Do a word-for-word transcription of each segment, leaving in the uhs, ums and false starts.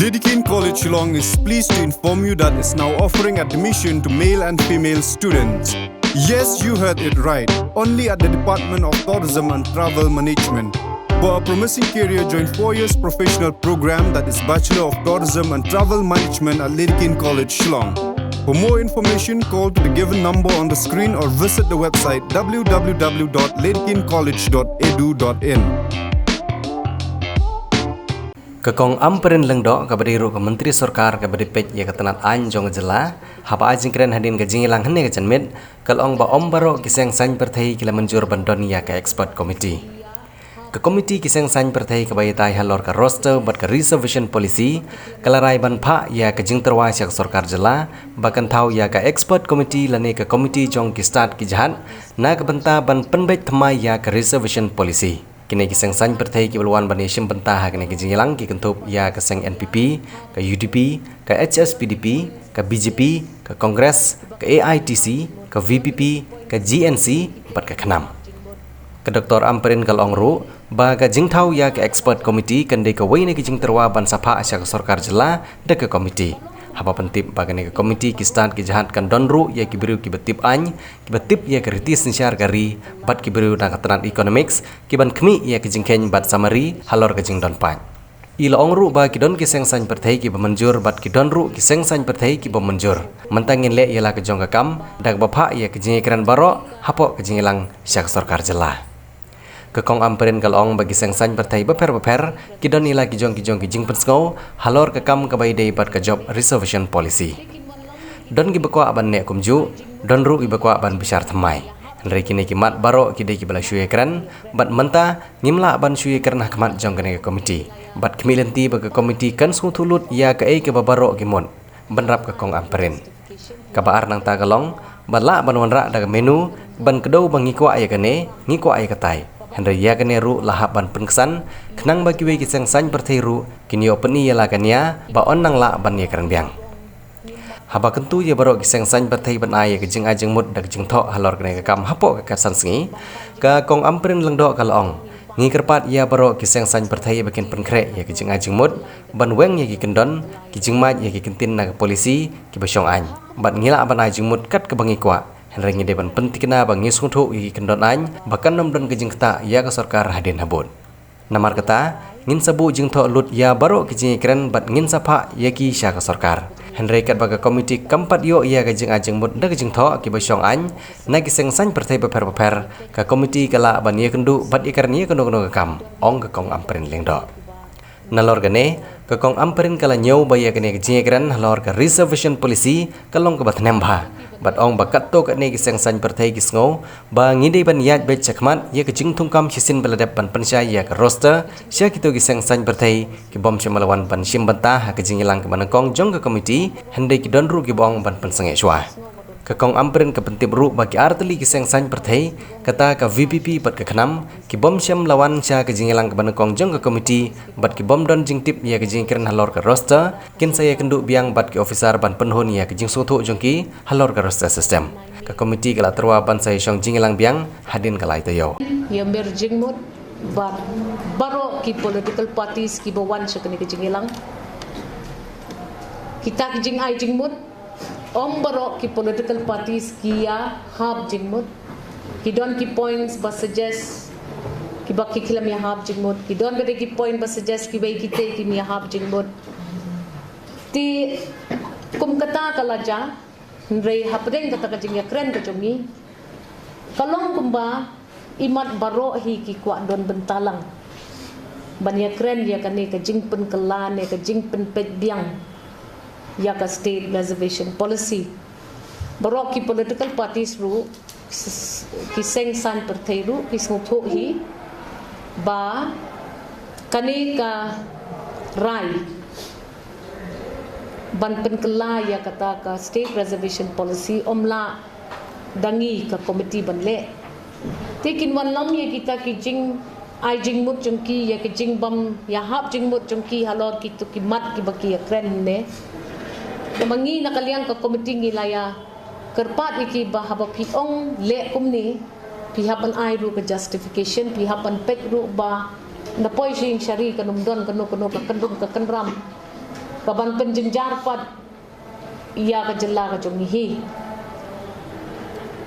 Dedekind College Shillong is pleased to inform you that it's now offering admission to male and female students. Yes, you heard it right. Only at the Department of Tourism and Travel Management. For a promising career, join four years professional program, that is Bachelor of Tourism and Travel Management at Dedekind College Shillong. For more information, call to the given number on the screen or visit the website w w w dot dedekind college dot e d u dot i n. Ka Kong Ampareen Lyngdoh, kaba dei ruh ka Myntri Sorkar kaba dei peit ïa ka tnat aiñ jong ka jylla, haba ai jingkren hadien ka jingïalang hynne ka janmiet, ka la ong ba ym baroh ki seng saiñ pyrthei ki la mynjur ban don ïa ka expert committee. Ka komiti ki seng saiñ pyrthei kaba ïatai halor ka roster bad ka reservation policy, ka la rai ban phah ïa ka jingtyrwa sha ka sorkar jylla ba kan thaw ïa ka expert committee lane ka komiti jong ki stad ki jhat na ka bynta ban pynbeit thymmai ïa ka reservation policy. Kine ki seng saiñ pyrthei kiba la wan ban ïashim bynta ha kane ka jingïalang ki kynthup ïa ka seng N P P, ka U D P, ka H S P D P, ka B J P, ka Congress, ka A I T C, ka V P P, ka G N C bad ka KHNAM. Ka Doktor Ampareen ka la ong ruh ba ka jingthaw ïa ka expert committee kan dei kawei na ki jingtyrwa ban sa phah sha ka sorkar jylla da ka komiti. Haba pyntip ba kane ka komiti ki stad ki jhat kan don ruh ïa ki briew kiba tip aiñ, kiba tip ïa ka riti synshar ka ri bad ki briew na ka tnat economics, kiban khmih ïa ka jingkheiñ bad summary halor ka jingdon paid. I la ong ruh ba ki don ki seng saiñ pyrthei kiba mynjur bad ki don ruh ki seng saiñ pyrthei kiba mynjur. Mynta ngin leh ïa la ka jong ka kam da kaba phah ïa ka jingïakren baroh hapoh ka jingïalang sha ka sorkar jylla. Ka Kong Ampareen ka la ong ba ki seng saiñ pyrthei bapher bapher ki don ïa la ki jong ki jong ki jingpynsngew halor ka kam kaba ïadei bad ka job reservation policy. Don kiba kwah ban neh kumjuh, don ruh kiba kwah ban bishar thymmai. Hynrei kine ki mat baroh ki dei kiba la shu ïakren, bad mynta ngim lah ban shu ïakren ha khmat jong kane ka komiti. Bad khmih lynti ba ka komiti kan sngewthuh lut ïa kaei kaba baroh ki mut, bynrap ka Kong Ampareen. Kaba ar nangta ka long ba lah ban wanrah da ka menu ban kdew ba ngi kwah ïa kane, ngi kwah ïa katai. Hynrei ïa kane ruh la hap ban pynksan, khnang ba kiwei ki seng saiñ pyrthei ruh kin ïoh pyni ïa la ka nia ba yn nang lah ban ïakren biang. Haba kyntu ïa baroh ki seng saiñ pyrthei ban ai ïa ka jingai jingmut da ka jingthoh halor kane ka kam hapoh ka khatsan sngi, ka Kong Ampareen Lyngdoh ka la ong, ngi kyrpad ïa baroh ki seng saiñ pyrthei ba kin pynkhreh ïa ka jingai jingmut ban weng ïa ki kyndon, ki jingmait ïa ki kyntien na ka policy kiba shong aiñ. Bad ngi lah ban ai jingmut kat kaba ngi kwah, hynrei ngi dei ban pyntikna ba ngi sngewthuh ïa ki kyndon aiñ ba kan ym don ka jingktah ïa ka sorkar hadien habud. Namar kata, ngin sa buh jingthoh lut ïa baroh ki jingïakren bad ngin sa phah ïa ki sha ka sorkar. Hynrei katba ka komiti kam pat ïoh ïa ka jingai jingmut da ka jingthoh kiba shong aiñ na ki seng saiñ pyrthei bapher bapher, ka komiti ka lah ban ïakynduh bad ïakren ïa kano kano ka kam, ong ka Kong Ampareen Lyngdoh. Nalor kane, ka Kong Ampareen ka la ñiew ba ïa kane ka jingïakren halor ka reservation policy ka long kaba thnem bha. Bad ong ba katto katne ki seng saiñ pyrthei ki sngew ba ngi dei ban ïaid beit shakhmat ïa ka jingthungkam shisien ba la dep ban pynshai ïa ka roster sha kito ki seng saiñ pyrthei ki bym shym la wan ban shim bynta ha ka jingïalang kaba nyngkong jong ka komiti, hynrei ki don ruh kiba ong ban pynsangeh shuwa. Ka Kong Ampareen ka pyntip ruh ba ki ar tylli ki seng saiñ pyrthei, kata ka V P P bad ka KHNAM, ki bym shym la wan sha ka jingïalang kaba nyngkong jong ka komiti bad ki bym don jingtip ïa ka jingkren halor ka roster, kin sa ïakynduh biang bad ki officer ban pynhun ïa ka jingsngewthuh jong ki halor ka roster system. Ka komiti ka la tyrwa ban sa ïashong jingïalang biang hadien ka lai taïew. Ïa mir jingmut bad baroh ki political parties kiba wan sha kane ka jingïalang. Kita ki jingai jingmut, ym baroh ki political parties ki ïahap jingmut. Ki don ki points ba suggest kiba ki khlem ïahap jingmut. Ki don kata ki point ba suggest kiwei kita kim ïahap jingmut. Te kum kata ka la jia, hynrei hapdeng kata ka jingïakren ka jong ngi, ka long kumba i mat baroh hi ki kwah don bynta lang ban ïakren ïa kane ka jingpynkylla ne ka jingpynpeit biang ïa ka state reservation policy. Baroh ki political parties ruh, s-, ki seng saiñ pyrthei ruh ki sngewthuh hi ba kane ka rai ban pynkylla ïa kata ka state reservation policy ym lah da ngi ka komiti ban leh. Te kin wanlam ïa kita ki jingai jingmut jong ki, ïa ki jingbym ïahap jingmut jong ki halor kito ki mat kiba ki ïakren ne. Namar ngi na ka liang ka komiti ngi la ïa kyrpad ïa ki ba haba phi ong leh kumne, phi hap ban ai ruh ka justification, phi hap ban peit ruh ba na poi sha ïing sha ri kan ym don kano kano ka kynrum ka kynram. Ka ban pynjynjar pat ïa ka jylla ka jong ngi hi.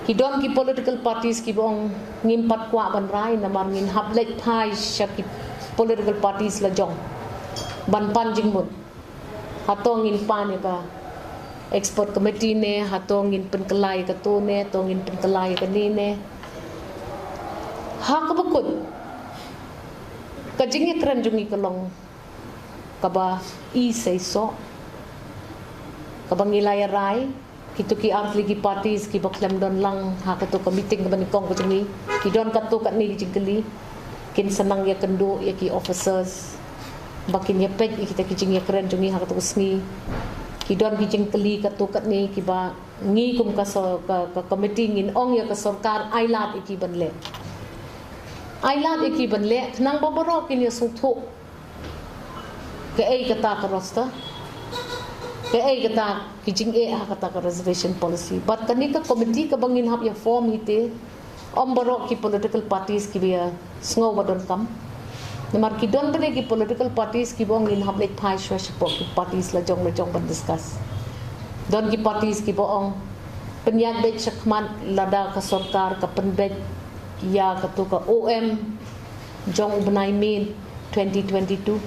Ki don ki political parties kiba ong ngim pat kwah ban rai namar ngin hap leit phai sha ki political parties la jong ban pan jingmut. Hato ngin pan ïa ka expert committee ne, hato ngin pynkylla ïa kato ne, hato ngin pynkylla ïa kane ne. Ha kaba kut, ka jingïakren jong ngi ka long kaba i seisoh, kaba ngi la ïa rai, kito ki artylli ki parties kiba khlem don lang ha kato ka meeting kaba nyngkong ka jong ngi, ki don katto katne ki jingkylli, kin sa nang ïakynduh ïa ki officers ba kin ïapeit ïa kita ki jingïakren jong ngi ha kato ka sngi. Ki don ki jingkylli katto katne kiba ngi kum ka so-, ka, ka committee ngin ong ïa ka sorkar ai lad ïa ki ban leh. Ai lad ïa ki ban leh, khnang ba baroh kin ïasngewthuh kaei kata ka roster, kaei kata ki jingeh ha kata ka reservation policy. Bad kane ka committee kaba ngin hap ïa form hi te, ym baroh ki political parties kiba ïasngew ba donkam. Namar ki don bynta ki political parties kiba ong ngin hap leit phai shuwa shapoh ki parties la jong la jong ban discuss. Don ki parties kiba ong pynïaid beit shakhmat lada ka sorkar ka pynbeit ïa kato ka O M jong u bnai May twenty twenty-two.